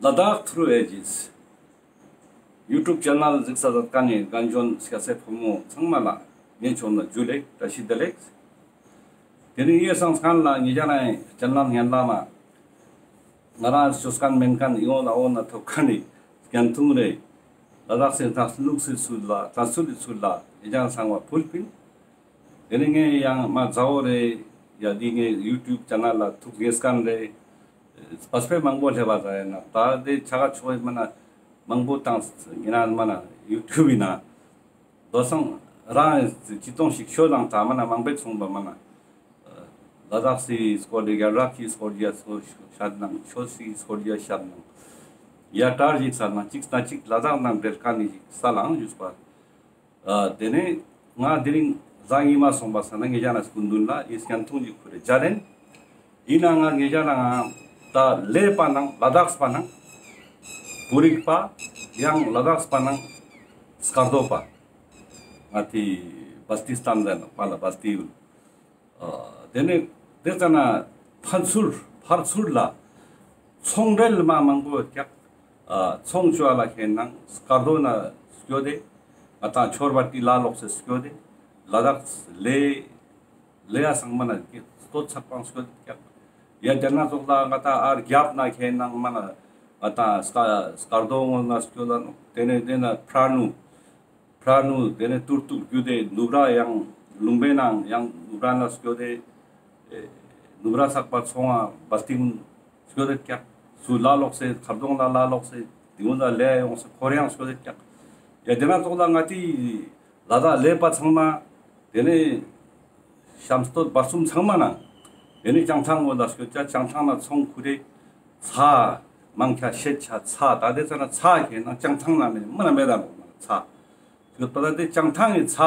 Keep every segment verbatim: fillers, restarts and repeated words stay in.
ལ་དྭགས་ཐྲུ་ཨེ་ཇིས་ཡུ་ཊུབ་ཆེ་ནལ་གཟིགས་ས་མཛད་མཁན་ནི་རྒན་གཞོན་སྐྱ་སེར་ཕོ་མོ་ཚང་མ་ལ་ངའི་ཕྱོགས་ནས་ཇུ་ལེ་བཀྲ་ཤིས་བདེ་ལེགས། དེ་ནས་ངའི་སང་མཁན་ལ་ངེད་ཅག་རང་ཆེ་ནལ་སྙན་ལ་མ་ང་རང་ཆོས་མཁན་མེན་མཁན་ཡོང་ལ་འོ་ན་ཐོབ་མཁན་ནི་རྒྱན་ཐུང་རེ་ལ་དྭགས་སི་ལུགས་སི་ཚུལ་ལ་དྲན་ཚུལ་ལ་ངེད་ཅག་ཚང་མ་ཕུལ་པིན། དེ་ནས་ངས་ཡང་མ་མཛའ་བོ་རེ་ཡ་འདི་ངའི་ཡུ་ཊུབ་ཆེ་ནལ་ལ་ཐུག་ངེས་མཁན་རེ་པ་སྤེ་མང་པོ་སླེབས་པ་ཟ་ཡིན་ན་ད་དེ་ཆ་ག་ཆོག་མ་ན་མང་པོ་བཏང་ཡིན་ན་མ་ན་ཡུ་ཊུབ་ཡིན་ན་དོ་སང་རང་ཅི་གཏོང་ཞིག་ཤོད་དང་ད་མ་ན་མང་པོ་སོང་པ་མ་ན་ལ་དྭགས་སི་སྐོར་ལ་རྒྱ་རབ་ཀྱི་སྐོར་ལ་ཤད་ནང་ཆོས་སི་སྐོར་ལ་ཤད་ནང་ཡ་ཏྲར་ཞིག་ས་ན་གཅིག་ན་གཅིག་ལ་དྭགས་ནང་འབྲེལ་མཁན་ནི་ཞིག་ས་ལའང་ཡོད་པ། ཨ་དེ་ནས་ང་དེ་རིང་གཟའ་ཉི་མ་སོང་པ་ས་ན་ངེད་ཅག་ན་སྐུ་མདུན་ལ་ཡིན་རྒྱན་ཐུང་ཅིག་ཁུར་རེ་མཇལ་ལེན། ཡིན་ན་ང་ངེད་ཅག་ན་ང་ད་ལེ་པ་ནང་ལ་དྭགས་པ་ནང་བོད་རིགས་པ་ཡང་ལ་དྭགས་པ་ནང་སྐར་རྡོ་པ་ང་དེ་བ་སྟི་སྟན་ཟེར་ན་པ་ལ་བ་སྟི་ཡུལ། དེ་ནས་དེ་ཙ་ན་ཕར་ཚུར་ཕར་ཚུར་ལ་ཚོང་འབྲེལ་མ་མང་པོ་ཀྱག་ཚོང་ཅོ་ལ་ཁེན་ནང་སྐར་རྡོ་ན་སྐྱོད་དེ་ང་ཏང་ཆོར་བ་ཏི་ལ་ལོག་སེ་སྐྱོད་དེ་ལ་དྭགས་ལེ་ལེ་ཡ་ཚང་མ་ན་སྟོད་ཚག་པང་སྐྱོད་ཀྱག་ཡ་དེ་ན་ཙོགས་ལ་ང་ཏང་ཨར་རྒྱབ་ན་ཁེན་ནང་མ་ན་ང་ཏང་སྐར་རྡོ་ངོ་ན་སྐྱོད་ལ་ནོ། དེ་ནས་དེ་ན་ཕྲ་ནུ་ཕྲ་ནུ་དེ་ནས་ཏུར་ཏུག་རྒྱུ་དེ་ནུབ་ར་ཡང་ལུང་པའི་ནང་ཡང་ནུབ་ར་ན་སྐྱོད་དེ་ནུབ་ར་ཚག་པ་ཚོང་ང་བ་སྟི་ཀུན་སྐྱོད་དེ་ཀྱག་སུ་ལ་ལོག་སེ་ཁ་རྡུང་ལ་ལ་ལོག་སེ་དེ་ཀུན་ལ་ལེ་ཡོང་སེ་ཁོར་ཡང་སྐྱོད་དེ་ཀྱག་ཡ་དེ་ན་ཙོགས་ལ་ང་ཏི་ལ་དྭགས་ལེ་པ་ཚང་མ་དེ་ནས་ཤམ་སྟོད་བར་གསུམ་ཚང་མ་ན་དེ་ནས་བྱང་ཐང་ངོ་ལ་སྐྱོད་ཀྱག་བྱང་ཐང་ན་ཚོང་ཁུ་རེ་ཚ་མང་ཁྱ་ཤེད་ཆ་ཚ་ད་དེ་ཙ་ན་ཚ་ཁེན་ནང་བྱང་ཐང་ན་མེད་མ་ན་མེད་ད་ནོ་ཚ་སྐྱོད་པ་ད་དེ་བྱང་ཐང་གི་ཚ།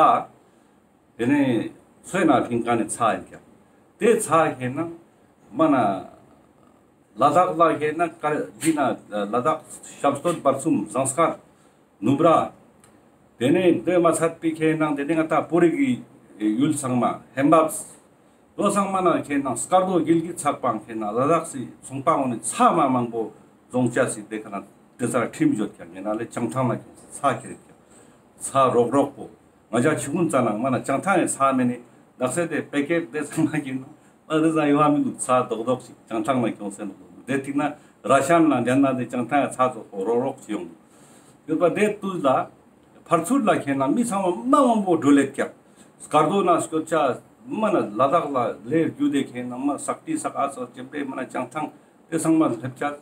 དེ་ནས་ཚོའི་ནང་ལྷིང་ཀ་ནས་ཚ་ཡིན་ཀྱག་དེ་ཚ་ཁེན་ནང་མ་ན་ལ་དྭགས་ལ་ཁེན་ནང་ཀ་འདི་ན་ལ་དྭགས་ཤམ་སྟོད་བར་གསུམ་ཟངས་དཀར་ནུབ་ར། དེ་ནས་དེ་མ་ཚད་པའི་ཁེན་ནང་དེ་ནས་ང་ཏང་བོད་རིགས་ཀྱི་ཡུལ་ཚང་མ་ཧེམ་བབས་དོ་ཚང་མ་ན་ཁེན་ནང་སྐར་རྡོ་གིལ་གི་ཚག་པང་ཁེན་ནང་ལ་དྭགས་སི་ཚོང་པ་འོ་ནི་ཚ་མ་མང་པོ་རྫོང་ཆ་སི་དེ་ཁ་ན་དེ་ཚ་ཁྲིམས་ཡོད་ཀྱག་ངེ་ན་ལེ་བྱང་ཐང་ན་ཁེན་ཚ་ཁེ་རེད་ཀྱག་ཚ་རོག་རོག་པོ། ང་ཅག་ཆུ་ཀུན་ཙ་ན་མ་ན་བྱང་ཐང་ཡི་ཚ་མེ་ནི་ནགས་ཚལ་དེ་པེ་ཀེཊ་དེ་ཚང་མ་གྱིན་ནོ། མ་དེ་ཚང་ཡོང་བ་མི་འདུག་ཚ་རྡོག་རྡོག་ཅིག་བྱང་ཐང་ན་ཁྱོང་སེ་ནོ། དེ་ཐིག་ན་ར་ཤན་ན་འདྲ་ན་དེ་བྱང་ཐང་ཡི་ཚ་ཚོགས་པོ་རོག་རོག་ཅིག་ཡོང་འདུག་ཡོད་པ་དེ་དུས་ལ་ཕར་ཚུར་ལ་ཁེན་ན་མི་ཚང་མ་མ་མང་པོ་འགྲོ་ལེད་ཀྱག་སྐར་རྡོ་ན་སྐྱོད་ཆ་མ་ན་ལ་དྭགས་ལ་ལེ་རྒྱུ་དེ་ཁེན་ན་མ་སག་ཏི་སག་ཨ་སག་ཅེ་པེ་མ་ན་བྱང་ཐང་དེ་ཚང་མ་སླེབས་ཆ།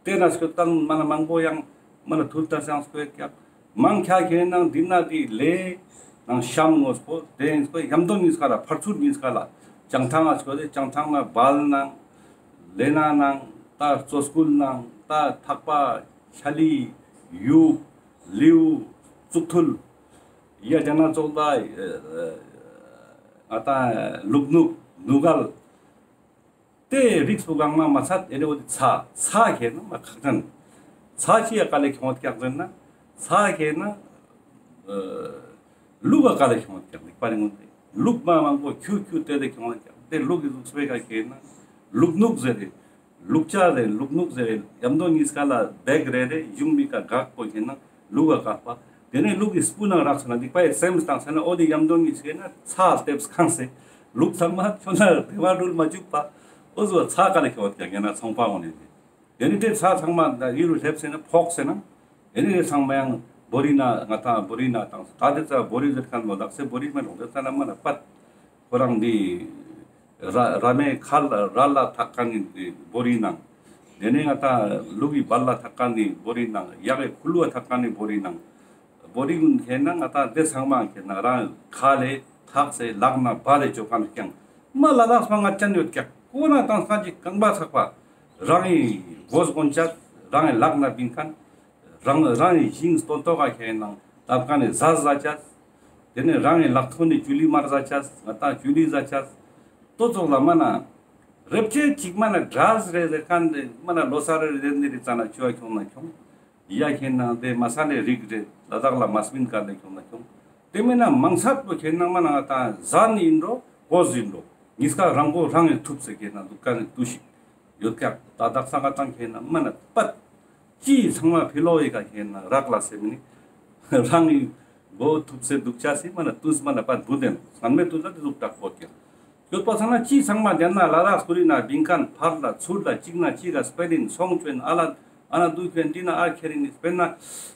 དེ་ན་སྐྱོད་ཀ་མ་ན་མང་པོ་ཡང་མ་ན་ཐུལ་ལྟ་སང་སྐྱོད་ཀྱག་མང་ཁྱ་ཁེན་ནང་འདི་ན་འདི་ལེ་ནང་ཤམ་ངོས་པོ་དེ་ཡིན་སྐོ་ཡམ་དོ་གཉིས་ཀ་ལ་ཕར་ཚུར་གཉིས་ཀ་ལ་བྱང་ཐང་ང་སྐྱོད་དེ་བྱང་ཐང་ན་བལ་ནང་ལེ་ན་ནང་ད་ཙོ་སྐུལ་ནང་ད་ཐག་པ་ཤ་ལི་ཡུག་ལིའུ་ཙུག་ཐུལ་ཡ་དེ་ན་ཙོགས་ད་ང་ད་ལུག་ནུག་ནུ་གལ། དེ་རིགས་པོ་གང་མ་མ་ཚད་ཨེ་ནེ་འོ་དེ་ཚ་ཚ་ཁེན་ན་མ་ཁག་ཅན། ཚ་ཅི་ཡ་ག་ལེ་ཁྱོང་ཀྱག་ཟེར་ན། ཚ་ཁེན་ན་ལུག་ག་ག་ལེ་ཁྱོང་ཀྱག་ལེགས་པ་རིང་ངོ་དེ་ལུག་མ་མང་པོ་ཁྱུ་ཁྱུ་དེ་ལེ་ཁྱོང་ཀྱག་དེ་ལུག་གི་ལུག་སྤེ་ག་ཁེན་ན་ལུག་ནུག་ཟེར་རེ། ལུག་ཅ་རེ་ལུག་ནུག་ཟེར་རེ། ཡམ་དོ་གཉིས་ཀ་ལ་བེག་རེ་རེ་ཡུང་མི་ཀ་གག་པོ་ཁེན་ན་ལུག་ག་གག་པ། དེ་ནས་ལུག་གི་སྤུ་ནང་རག་སོང་ན་ལེགས་པ་ཡི་སེམས་དང་ཟེར་ན་འོ་དེ་ཡམ་དོ་གཉིས་ཀ་ན་ཚ་ལྟེབས་ཁང་སེ། ལུག་ཚང་མ་ཁྱོད་ན་བདེ་བ་འགྲུལ་མ་བཅུག་པ། འོ་ཟོ་ཚ་ག་ལེ་ཁྱོད་ཀྱང་ངེ་ན་ཚོང་པ་འོ་ནས་དེ། དེ་ནི་དེ་ཚ་ཚང་མ་ཡུལ་རུ་སླེབས་སེ་ན་ཕོག་སེ་ན། དེ་ནི་དེ་ཚང་མ་ཡང་བོ་རི་ན་ང་ཏང་བོ་རི་ན་དང་ད་དེ་ཚ་བོ་རི་ཟེར་མཁན་མོ་ལགས་སེ་བོ་རི་མ་ལོག་དེ་ཚ་ན་མ་ན་པད། ཁོ་རང་དེ་ར་ར་མའི་ཁ་ལ་ར་ལ་ཐག་མཁན་ནི་བོ་རི་ནང་། དེ་ནི་ང་ཏང་ལུག་གི་བལ་ལ་ཐག་མཁན་ནི་བོ་རི་ནང་། གཡག་གི་ཁུ་ལུ་བ་ཐག་མཁན་ནི་བོ་རི་ནང་། བོ་རི་ཀུན་ཁེན་ན་ང་ཏང་དེ་ཚང་མ་ཁེན་ན་རང་ཁ་ལེ་ཐག་སེ་ལག་ན་བལ་ལེ་ཅོ་མཁན་ཀྱང་མ་ལ་དྭགས་པ་ང་ཅན་ཡོད་ཀྱག་ཁོ་ན་དང་སང་ཅིག་རྐང་པ་ཚག་པ་རང་གི་མགོ་སྒོན་ཆ་རང་གི་ལག་ན་བིང་མཁན་རང་རང་གི་ཞིང་སྟོན་ཐོག་ག་ཁེན་ན་ལབ་མཁན་ནི་ཟ་ཟ་ཆ། དེ་ནས་རང་གི་ལག་ཐོག་ནས་ཅུ་ལི་མར་ཟ་ཆ་ང་ཏང་ཅུ་ལི་ཟ་ཆ། ཏོ་ཚོགས་ལ་མ་ན་རེབ་ཆེ་ཅིག་མ་ན་འདྲ་ཟེར་རེ་ཟེར་མཁན་དེ་མ་ན་ལོ་སར་རེ་ཟེར་ནི་རེ་ཙ་ན་ཆུ་བ་ཁྱོང་ན་ཁྱོང་། ཡ་ཁེན་ན་དེ་མ་ས་ནས་རིགས་རེད་ལ་དྭགས་ལ་མ་སྨིན་ག་ནས་ཁྱོང་ན་ཁྱོང་། དེ་མིན་ན་མང་ཚད་པོ་ཁེན་ན་མ་ན་ང་ཏང་ཟ་ནི་ཡིན་འགྲོ་གོ་ཟིན་འགྲོ་གཉིས་ཀ་རང་གོ་རང་ངས་ཐུབ་ཟེར་ཁེན་ན་འདུག་ག་ནས་འདུ་ཞིག་ཡོད་ཀྱག་ད་དག་ས་ང་ཏང་ཁེན་ན་མ་ན་པད་ ཅི་ཚང་མ་ཕི་ལོག་ཡི་ཀ་ཁེན་ན་རག་ལ་སེ་མི་ནི་རང་ཡི་མགོ་ཐུབ་སེ་དུག་ཅེས་སི་མ་ན་ཏུས་མ་ན་པ་བུ་དེན་སྔན་མེ་ཏུས་ལ་དེ་ཟུག་དྲག་པོ་ཀྱང་ཡོད་པ་སང་ན་ཅི་ཚང་མ་དེན་ན་ལ་རག་སྐུ་རི་ན་བིང་ཁན་ཕར་ལ་ཚུར་ལ་ཅིག་ན་ཅིག་ག་སྤེ་རིན་སོང་ཅོ་ཨིན། ཨ་ལ་ཨ་ན་དུག་ཅོ་ཨིན། འི་ན་ཨ་ཁེ་རིན་ནི་སྤེར་ན་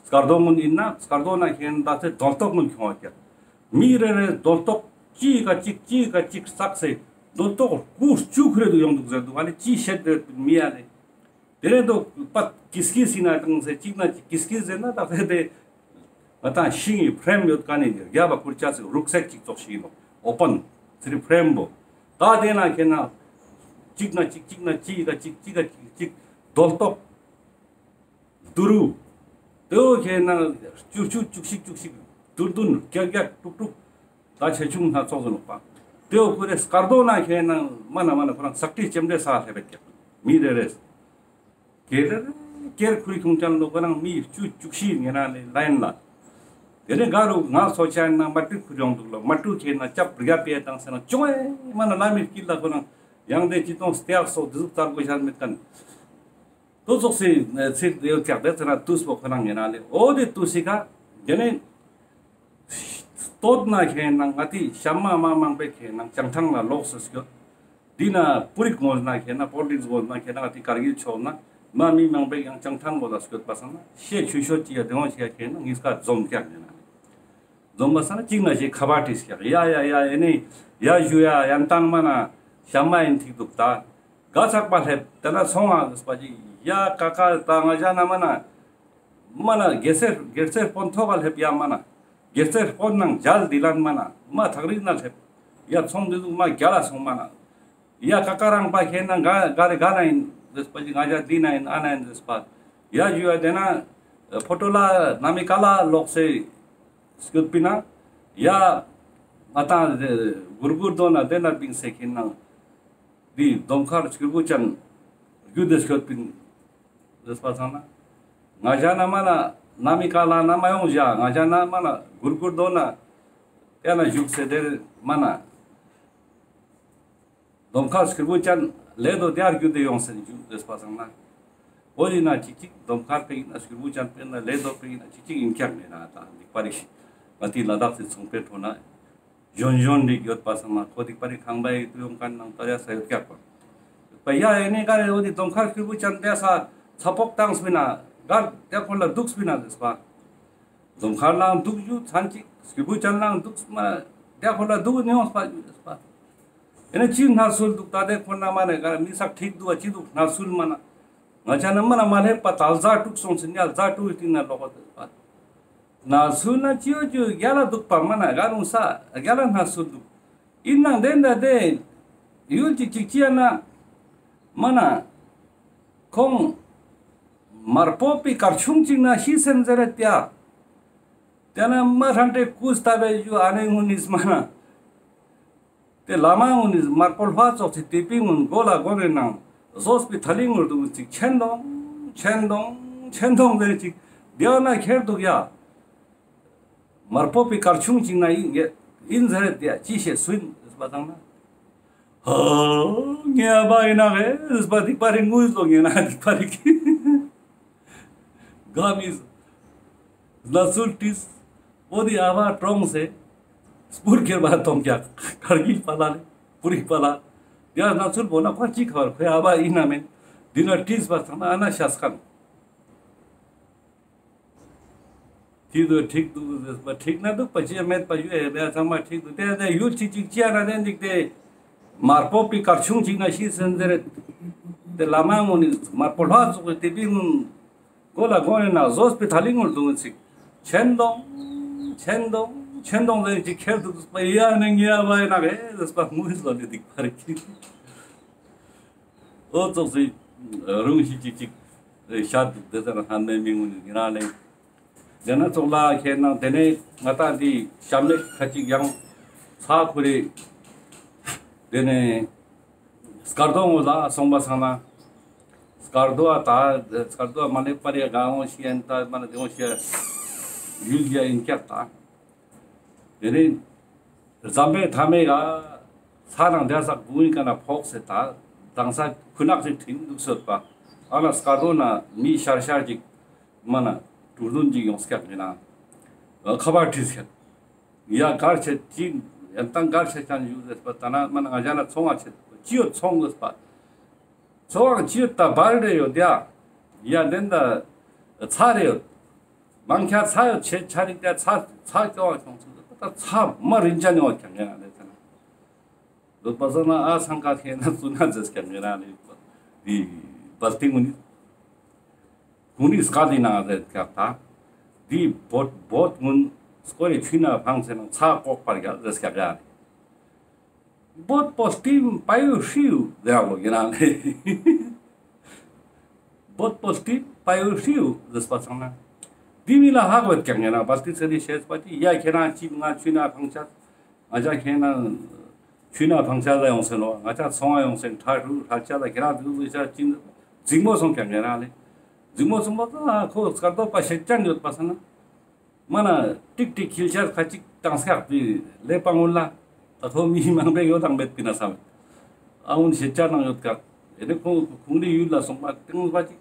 སྐར་རྡོ་གུན་ཨིན་ན་སྐར་རྡོ་ན་ཁེན་ད་སེ་རྡོལ་ཏོག་གུན་ཁྱོང་བ་ཀྱང་མི་རེ་རེ་རྡོལ་ཏོག་ཅིག་ག་ཅིག་ཅིག་ག་ཅིག་བསགས་སེ་རྡོལ་ཏོག་སྐུ་བཅུ་ཁུ་རེ་དུ་ཡོང་དུག་ཟེར་དུག། ཨ་ནི་ཅི་ཤེད་རེ་མི་ཡ་ལེ། དེ་ནས་དོ་པ་ཀིས་ཀིས་ཟེར་ན་དང་སེ་གཅིག་ན་གཅིག་ཀིས་ཀིས་ཟེར་ན་ད་དེ་དེ་ང་དང་ཤིང་གི་ཕྲེམ་ཡོད་ཀ་ནི་རྒྱབ་པ་ཁུར་ཆ་སེ་རུག་སེག་ཅིག་ཙོགས་ཤིག་ཡིན་ནོག། ཨོ་པན་ཚིར་ཕྲེམ་བོ། ད་དེ་ན་ཁེན་ན་གཅིག་ན་གཅིག་གཅིག་ན་གཅིག་ག་གཅིག་གཅིག་ག་གཅིག་གཅིག་རྡོལ་ཏོག་དུ་རུ། དེ་བོ་ཁེན་ན་བཅུ་བཅུ་བཅུ་གཅིག་བཅུ་གཅིག་དུར་དུར་རྒྱག་རྒྱག་དཀྲུག་དཀྲུག་ད་ཆེ་ཆུང་སྣ་ཚོགས་སུ་ནོག་པ། དེ་བོ་ཁུ་རེ་སྐར་རྡོ་ན་ཁེན་ན་མ་ན་མ་ན་ཁོ་རང་སག་ཏི་ལྕེམ་དྲེ་ས་ལེབ་བེད་ཀྱག་མི་རེ་རེ། ཀེར་ཀེར་ཁུར་ཁྱུང་ཅན་ལོ་ཁོ་རང་མི་བཅུ་བཅུ་གཅིག་ཉེ་ན་ལེ་ལ་ཡིན་ལ། དེ་ནས་ག་རུ་ང་སོ་ཆ་ཡིན་ན་མ་ཏུ་ཁུར་ཡོང་དུག་ལོ། མ་ཏུ་ཁེན་ན་ཅབ་རྒྱབ་པེ་དང་སེ་ན་ཅོ་ཨེ་མ་ན་ལ་མི་སྐྱིད་ལ་ཁོ་རང་ཡང་དེ་ཅི་ཏོང་སྟེགས་སོགས་དེ་ཟུག་ཙར་གོ་ཤར་མེད་ཀན། དོ་ཙོགས་སི་ཚིག་དེ་ཡོད་ཀྱག་དེ་ཚེ་ན་ཏུས་པོ་ཁོ་རང་ཡིན་ན་ལེ། འོ་དེ་ཏུས་སི་ཀ་དེ་ནས་སྟོད་ན་ཁེན་ན་ང་ཏི་ཤམ་མ་མ་མང་པེ་ཁེན་ན་བྱང་ཐང་ལ་ལོགས་སུ་སྐྱོད། དེ་ན་པུ་རིག་ངོས་ན་ཁེན་ན་པོ་ལི་ཊིགས་ངོས་ན་ཁེན་ན་ང་ཏི་ཀར་གིལ་ཕྱོགས་ན་མ་མི་མང་པེ་ཡང་བྱང་ཐང་ངོས་ལ་སྐྱོད་པ་སང་ན་ཤེད་ཆུ་ཤོད་ཅི་ཡ་དེ་འོང་ཅི་ཡ་ཁེན་ན་ངིས་ཀ་འཛོམས་ཀྱག་ཡིན་ན་ལེ། འཛོམས་པ་སང་ན་གཅིག་ན་ཞིག་ཁ་པར་ཏིས་ཀྱག་ཡ་ཡ་ཡ་ཨེ་ནི་ཡ་ཞུ་ཡ་ཡན་ཏང་མ་ན་ཤམ་མ་ཡིན་ཐིག་དུག་ད། ག་ཚག་པ་ལེབ་དེ་ན་སོང་ང་ཟེར་པ་ཅིག་ཡ་ཀ་ཀ་ད་ང་ཞ་ན་མ་ན་མ་ན་གེ་སེར་གེ་སེར་དཔོན་ཐོག་ག་ལེབ་ཡ་མ་ན་གེ་སེར་དཔོན་ནང་མཇལ་དི་ལན་མ་ན་མ་ཐག་རིག་ན་ལེབ་ཡ་ཚོང་དེ་ཟུག་མ་རྒྱ་ལ་སོང་མ་ན་ཡ་ཀ་ཀ་རང་པ་ཁེན་ན་ག་ག་རེ་ག་ན་ཡིན་ཟེར་པ་ཅིག་ང་ཞ་དི་ན་ཡིན་ཨ་ན་ཡིན་ཟེར་པ་ཡ་ཞུ་ཡ་དེ་ན་ཕོ་ཊོ་ལ་ན་མི་ཀ་ལ་ལོག་སེ་སྐྱོད་པི་ན་ཡ་ང་དང་གུར་གུར་དོ་ན་དེ་ན་བིང་སེ་ཁེན་ན། དེ་དོམ་མཁར་སྐྱུར་བུ་ཅན་རྒྱུད་དེ་སྐྱོད་པིན་ཟེར་པ་སང་ན། ང་ཞ་ན་མ་ན་ན་མི་ཀ་ལ་ན་མ་ཡོང་ཞ་ང་ཞ་ན་མ་ན་གུར་གུར་དོ་ན་དེ་ན་བཞུགས་སེ་དེ་མ་ན། དོམ་མཁར་སྐྱུར་བུ་ཅན་ལེ་དོ་དེ་རྒྱུད་དེ་ཡོང་སེ་བཞུགས་ཟེར་པ་སང་ན། འོ་ཡིན་ན་ཅིག་ཅིག་དོམ་མཁར་པེ་ཡིན་ན་སྐྱུར་བུ་ཅན་པེ་ན་ལེ་དོ་པེ་ཡིན་ན་ཅིག་ཅིག་ཡིན་ཀྱག་མེད་ན་ད་འདི་པ་རི་ང་ཏི་ལ་དྭགས་སི་ཚོང་པའི་ཁྲོད་ན། གཞོན་གཞོན་རིགས་ཡོད་པ་སང་ན་ཁོ་དིག་པ་རིགས་ཁང་པའི་དུ་ཡོང་མཁན་ནང་ལྟར་ཡ་ས་ཡོད་ཀྱག་པ། ཡ་ཨེ་ནེ་ག་རེ་འོ་དི་དོམ་མཁར་སྐྱུར་བུ་ཅན་དེ་ས་ཚ་ཕོག་བཏང་སྤིན་ན་གར་དེ་ཁོ་ལ་འདུག་སྤིན་ན་ཟེར་པ། དོམ་མཁར་ལའང་འདུག་རྒྱུ་ཚན་ཅིག་སྐྱུར་བུ་ཅན་ལའང་འདུག་མ་དེ་ཁོ་ལ་འདུག་ནི་ཡོང་སྤ་ཟེར་པ། ཨེ་ནེ་ཅི་སྣ་སུལ་འདུག་ད་དེ་ཁོ་ན་མ་ནེ་ག་རེ་མི་སག་ཁྲིག་འདུག་བ་ཅི་འདུག་སྣ་སུལ་མ་ན། ང་ཅ་ན་མ་ན་མ་ལེབ་པ་དལ་ཟ་དཀྲུག་སོང་ཟིན་ཡ་ཟ་དཀྲུག་སྟིང་ན་ལོག་པ་ཟེར་པ། སྣ་སུལ་ན་ཅི་ཡོད་ཅི་ཡོད་རྒྱ་ལ་འདུག་པ་མ་ན་ག་རུང་ས་རྒྱ་ལ་སྣ་སུལ་འདུག་ཡིན་ནང་དེ་འདྲ་དེ་ཡུལ་ཅིག་ཅིག་ཅི་ཡ་ན་མ་ན་ཁོང་མར་པོ་པི་གར་ཆུང་ཅིག་ན་ཤི་སེན་ཟེར་རེད་ཡ། དེ་ན་མ་ཧྲན་ཏེ་ཀུས་ཏ་བེ་ཞུ་ཨ་ནེ་ངུ་ནིས་མ་ན། དེ་བླ་མ་ངུ་ནི་མར་པོ་ལྷ་ཙོགས་སི་ཏེ་པི་ངུན་མགོ་ལ་གོ་ནེ་ནང་ཟོས་པི་ཐ་ལི་ངུར་དུ་ངུན་ཅིག་ཆེན་དོང་ཆེན་དོང་ཆེན་དོང་ཟེར་ཅིག་དེ་ན་ཁྱེར་འདུག་ཡ། མར་པོ་པི་གར་ཆུང་ཅིག་ན་ཡིན་ཡིན་ཟེར་དེ་ཅི་ཤེས་སུ་ཡིན་ཟེར་པ་དང་ན། ཧ་ངེ་ཨ་བ་ཡིན་ན་ཧེ་ཟེར་པ་དིག་པ་རི་ངུས་ལོ་ངེ་ན་དིག་པ་རི་གི། ག་མིས། ལ་ཚུལ་ཏིས། འོ་དི་ཨ་བ་གྲོངས་སེ། སྤུར་ཁེར་བ་ཐོང་ཀྱག་ཀར་གིལ་པ་ལ་ལེ། པུ་རིག་པ་ལ། ཡ་ན་ཚུལ་བོ་ན་ཁོ་ཅི་ཁ་བར་ཁོའི་ཨ་བ་ཡིན་ན་མེན། འདི་ན་ཏིས་བ་ཚང་ན་ཨ་ན་ཤ་སྐམ། ཏི་དུ་ཁྲིག་དུ་ཟེར་པ་ཁྲིག་ན་དུག་པ་ཅི་ཡ་མེད་པ་ཡུ་ཨེ་བེ་ཚང་མ་ཁྲིག་དུ་དེ་དེ་ཡུལ་ཅིག་ཅིག་ཅི་ཡ་ན་དེ་འདིག་དེ། མར་པོ་པི་གར་ཆུང་ཅིག་ན་ཤི་སེན་ཟེར་རེད། དེ་བླ་མ་ངུ་ནི་མར་པོ་ལྷ་ཙོགས་ཏེ་པི་ངུན། མགོ་ལ་གོ་ནེ་ན་ཟོས་པི་ཐ་ལི་ངུར་དུ་ངུན་ཅིག་ཆེན་དོང་ཆེན་དོང་ཆེན་དོང་ཟེར་ཅིག་ཁྱེར་དུག་པ་ཡ་ནེ་ངེ་ཨ་བ་ཡིན་ན་ཧེ་ཟེར་པ་ངུས་ལོ་ནི་དིག་པ་རི་གི། འོ་ཙོགས་སི་རུང་ཞིག་ཅིག་ཅིག་ཤ་དུག་དེ་ཙ་ན་ཧན་མེ་མི་ངུ་ནི་ཡིན་ན་ལེ། དེ་ན་ཙོགས་ལ་ཁྱེད་ནང་དེ་ནེ་ང་ཏང་འདི་ཤམ་མེད་ཁ་ཅིག་ཡང་ཚ་ཁུ་རེ། དེ་ནེ་སྐར་རྡོ་ངོ་ལ་སོང་པ་སང་ན། སྐར་རྡོ་ཨ་ད་སྐར་རྡོ་ཨ་མ་ནེ་པར་ཡ་ག་འོང་ཤི་ཡན་ད་མ་ནེ་དེ་འོང་ཤི་ཡ་ཡུལ་ཡ་ཡིན་ཀྱག་ད། དེ་ནེ་ཟམ་པའི་མཐའ་མའི་ག་ས་ནང་དེ་ས་གུང་ཡིན་ཀ་ན་ཕོག་སེ་ད་དང་ས་ཁུ་ནག་ཅིག་ཁྲིན་འདུག་སོད་པ། ཨ་ན་སྐར་རྡོ་ན་མི་ཤར་ཤར་ཅིག་མ་ན་གྲུ་བདུན་ཅིག་ཡོང་སྐྱག་མེད་ན་ཁ་པར་བྲིས་ཁྱེར། ཡ་གར་ཆེ་ཅིག་ཡན་ཏང་གར་ཆེ་ཅན་ཡུ་ཟེར་པ་ད་ན་མ་ན་ང་ཅག་ན་ཚོང་ང་ཆེ་ཅི་ཡོད་ཚོང་ཟེར་པ། ཚོང་ང་ཅི་ཡོད་ད་བལ་རེ་ཡོད་ཡ། ཡ་དེན་ད་ཚྭ་རེ་ཡོད། མང་ཁྱ་ཚྭ་ཡོད་ཆེ་ཆ་རིག་ད་ཚྭ་ཚྭ་ཀྱོ་བ་ཁྱོང་ཚུལ་ད་ཚྭ་མ་རིན་ཅན་ཡོད་ཀྱང་ཡ་ལེ་ཚ་ན། ལོ་པ་ས་ན་ཨ་སང་ཀ་ཁེ་ན་ཙུ་ན་ཛེས་ཀྱང་ངེ་རང་ལེ། དི་བལ་ཏི་ངུན་ནི་ཁུང་རི་སྐད་དི་ནང་ཟེར་ཀྱག་ད། དི་བོད་བོད་ངུན་སྐོར་རི་ཆུ་ན་ཕང་ཟེར་ན་ཚྭ་ཀོག་པར་ཡ་ཟེར་ཀྱག་ཡ་ལེ། བོད་པོ་སྟིམ་པ་ཡུ་ཧྲིའུ་ཟེར་ལོ་ཡིན་ན་ལེ། བོད་པོ་སྟིམ་པ་ཡུ་ཧྲིའུ་ཟེར་པ་སང་ན། དི་མི་ལ་ཧ་གོ་ཀྱང་ངེ་རང་བལ་ཏི་ཚེ་རི་ཤེས་པ་ཅི་ཡ་ཁྱེད་རང་ཅི་ང་ཆུ་ན་ཕང་ཆ། ང་ཅག་ཁྱེད་ན་ཆུ་ན་ཕང་ཆ་ལ་ཡོང་སེ་ནོ། ང་ཅག་ཚོང་ང་ཡོང་སེ་ཁྲ་ཧྲུ་ཧྲ་ཆ་ལ་ཁྱེད་རང་དུ་ཆ་ཅི་འཛིང་མོ་སོང་ཀྱང་ངེ་རང་ལེ། འཛིང་མོ་སོང་པ་ད་ཁོ་སྐར་རྡོ་པ་ཤེད་ཅན་ཡོད་པ་སང་ན། མ་ན་ཏིག་ཏིག་ཁྱིལ་ཤར་ཁ་ཅིག་ཏང་སྐྱག་པི་ལེ་པང་འོན་ལ། ད་ཐོ་མི་མང་པོ་ཡོད་དང་མེད་པི་ན་སམ། ཨ་འོན་ཤེད་ཅན་ནང་ཡོད་ཀྱག། ཨེ་ནི་ཁོང་ཁུང་རི་ཡུལ་ལ་སོང་པ་ཏང་པ་ཅིག་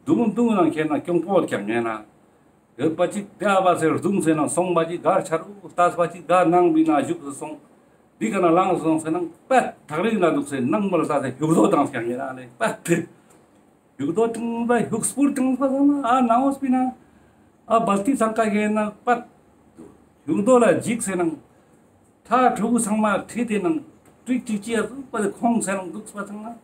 དུང་དུང་ནང་ཁྱེད་ན་ཀྱོང་པོ་ཀྱང་ངེ་ན། ཡོད་པ་ཅིག་དེ་ཨ་བ་སེ་རྡུང་སེ་ནང་སོང་པ་ཅིག་གར་ཆ་རུ་ལྟས་པ་ཅིག་ག་ནང་བི་ན་བཞུགས་སེ་སོང་། འདི་ག་ན་ལངས་སོང་སེ་ནང་པད་ཐག་རིང་ན་འདུག་སེ་ནང་མོལ་ས་སེ་ཡུག་རྡོ་དང་ཀྱང་ངེ་ན་ལེ་པད་དེ། ཡུག་རྡོ་ཏང་པ་ཡུག་སྤུར་ཏང་པ་སང་ན་ཨ་ནང་འོས་པི་ན། ཨ་བལ་ཏི་ཚང་ཀ་ཡེ་ན་པད། ཡུག་རྡོ་ལ་འཇིགས་སེ་ནང་། ཁྲ་ཕྲུ་གུ་ཚང་མ་ཁྲིད་དེ་ནང་། ཏིག་ཏིག་ཅི་ཡ་ཟུག་པ་དེ་ཁོང་སེ་ནང་འདུག་པ་ཚང་ན།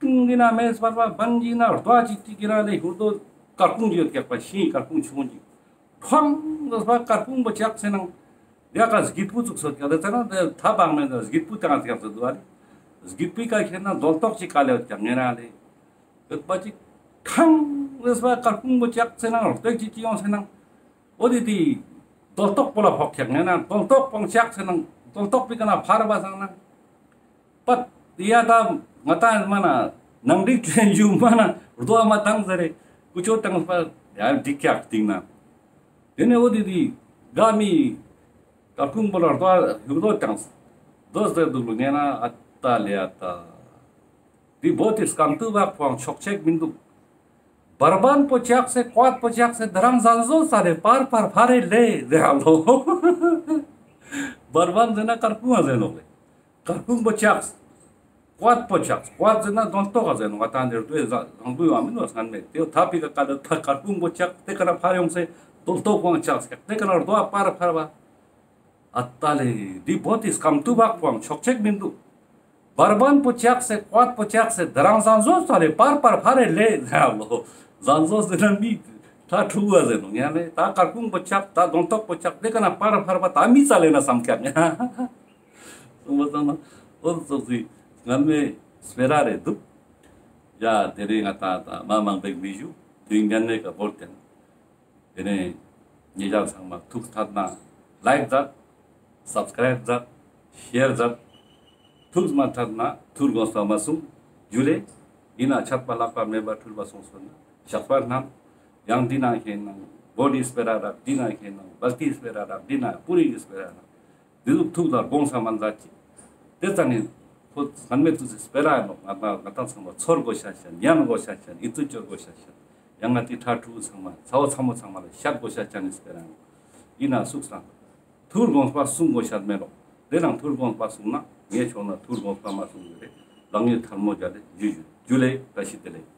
ཏུང་གི་ན་མེ་སྤར་པ་བན་གི་ན་རྡོ་ཅིག་ཅིག་གི་ན་ལེ་ཡུག་རྡོ་ཀར་ཀུང་ཅིག་ཡོད་ཀྱག་པ་ཤིང་ཀར་ཀུང་ཆུང་ཅིག་ཕང་ཟེར་པ་ཀར་ཀུང་པོ་ཅག་སེ་ནང་། ཡ་ཀ་སྒྱིད་པུ་ཚུགས་སོད་ཀྱག་ལེ་ཚ་ན་དེ་ཐ་བག་མེད་ན་སྒྱིད་པུ་ཏང་ཀྱག་ཚོད་དུ་བ་ལེ། སྒྱིད་པུའི་ཀ་ཁྱེར་ན་རྡོ་ཏོག་ཅིག་ཀ་ལེ་ཡོད་ཀྱག་ངེ་ན་ལེ། ཡོད་པ་ཅིག་ཁང་ཟེར་པ་ཀར་ཀུང་པོ་ཅག་སེ་ནང་རྡོ་ཅིག་ཅིག་ཡོང་སེ་ནང་། འོ་དེ་དེ་རྡོ་ཏོག་པོ་ལ་ཕོག་ཀྱག་ངེ་ན་རྡོ་ཏོག་པོ་ཅག་སེ་ནང་རྡོ་ཏོག་པི་ཀ་ན་ཕར་བ་སང་ན། པད་ཡ་ད་ང་ཏང་མ་ན་ནང་འགྲིག་ཅན་ཞུ་མ་ན་རྡོ་མ་ཏང་ཟེར་རེ་ཀུ་ཅོ་ཏང་པ་ཡ་འགྲིག་ཀྱག་སྟིང་ན། དེ་ནས་འོ་དེ་དེ་ག་མི་ཀར་ཀུང་པོ་ལ་རྡོ་ཡུག་རྡོ་ཏང་རྡོ་ཟེར་འདུག་ལོ་ངེ་ན་ཨ་ཏ་ལེ་ཨ་ཏ། དེ་བོད་དི་སྐམ་ཏུ་བག་ཕོའང་ཆོག་ཆེག་མི་འདུག། བར་བན་པོ་ཅག་སེ་ཀོད་པོ་ཅག་སེ་དི་རང་ཟན་ཟོ་ས་རེ་པར་པར་ཕ་རེ་ལེ་ཟེར་ཧ་ལོ། བར་བན་ཟེར་ན་ཀར་ཀུང་ང་ཟེར་ནོག་ལེ། ཀར་ཀུང་པོ་ཅག་སེ། ཀོད་པོ་ཅག་སེ། ཀོད་ཟེར་ན་རྡོ་ཏོག་ག་ཟེར་ནོག་ང་ཏང་འདིར་དུ་ཟ་ཟང་བུ་ཡོང་མི་ནོ་སང་མེད་དེ་ཐ་པི་ཀ་ཀ་ལ་ཐ་ཀར་ཀུང་པོ་ཅག་དེ་ཀ་ན་ཕར་ཡོང་སེ་རྡོ་ཏོག་པོའང་ཅག་སེ་དེ་ཀ་ན་རྡོ་ཨ་པར་ཕར་བ། ཨ་ཏ་ལེ། འདི་བོད་དི་སྐམ་ཏུ་བག་ཕོའང་ཆོག་ཆེག་མི་འདུག། བར་བན་པོ་ཅག་སེ་ཀོད་པོ་ཅག་སེ་དི་རང་ཟན་ཟོ་ས་ལེ་པར་པར་ཕ་རེ་ལེ་ཟེར་ལོ། ཟན་ཟོ་ཟེར་ན་མི་ད་ཕྲུ་གུ་ཟེར་ནོ་ཡ་ལེ་ད་ཀར་ཀུང་པོ་ཅག་ད་རྡོ་ཏོག་པོ་ཅག་དེ་ཀ་ན་པར་ཕར་བ་ད་མི་ཙ་ལེ་ན་སམ་ཀྱག་ཡ། སོང་པ་ཙམ་ན་འོ་ཙོག་ཟི་སྔན་མེ་སྤེ་ར་རེ་འདུག། ཡ་དེ་རིང་ང་ཏང་ད་མ་མང་པོ་མི་ཞུ་དུས་ངན་མེ་ཀ་བོར་ཏེན། དེ་ནས་ཉེ་རང་ཚང་མ་ཐུགས་ཐད་ན་ལའིཀ་མཛད། སབ་སི་ཀ་རའིབ་མཛད། ཤེར་མཛད། ཐུགས་མ་ཐད་ན་ཐུར་དགོངས་པ་མ་གསུང་། ཇུ་ལེ། ཡིན་ན་ཆད་པ་ལྷག་པ་མེད་པ་འཁྲུལ་པ་སོང་སོང་ན་བཤགས་པ་གནང་། ཡང་འདི་ན་ཁེན་ན་བོད་དི་སྤེ་ར་རག། འདི་ན་ཁེན་ན་བལ་ཏི་སྤེ་ར་རག། འདི་ན་པུ་རི་གི་སྤེ་ར་རག། འདི་ཟུག་ཐུགས་ལ་དགོངས་ས་མ་མཛད་ཅིག། དེ་ཙ་ནི་ཁོ་སྔན་མེ་ཐུགས་སི་སྤེ་ར་ཡིན་ནོག། ང་ཏང་ང་ཏང་ཚང་མ་ཚོར་དགོས་ཤ་ཤ་ཉན་དགོས་ཤ་ཤ་ཨིད་ཚུལ་ཅོ་དགོས་ཤ་ཤ་ཡང་ང་ཏི་ཕྲུ་གུ་ཚང་མ་ཚ་བོ་ཚ་མོ་ཚང་མ་ལ་བཤད་དགོས་ཤ་ཤ་ནི་སྤེ་ར་ཡིན་ནོག། ཡིན་ན་སུག་སང་ཐུར་དགོངས་པ་གསུང་དགོས་ཤ་མེད་ནོག། དེ་རང་ཐུར་དགོངས་པ་གསུང་ན་ངའི་ཕྱོགས་ན་ཐུར་དགོངས་པ་མ་གསུང་གི་རེད། ལག་གཉིས་ཐལ་མོ་སྦྱར་ཏེ་ཇུ་ཇུ་ཇུ་ལེ་བཀྲ་ཤིས་བདེ་ལེགས།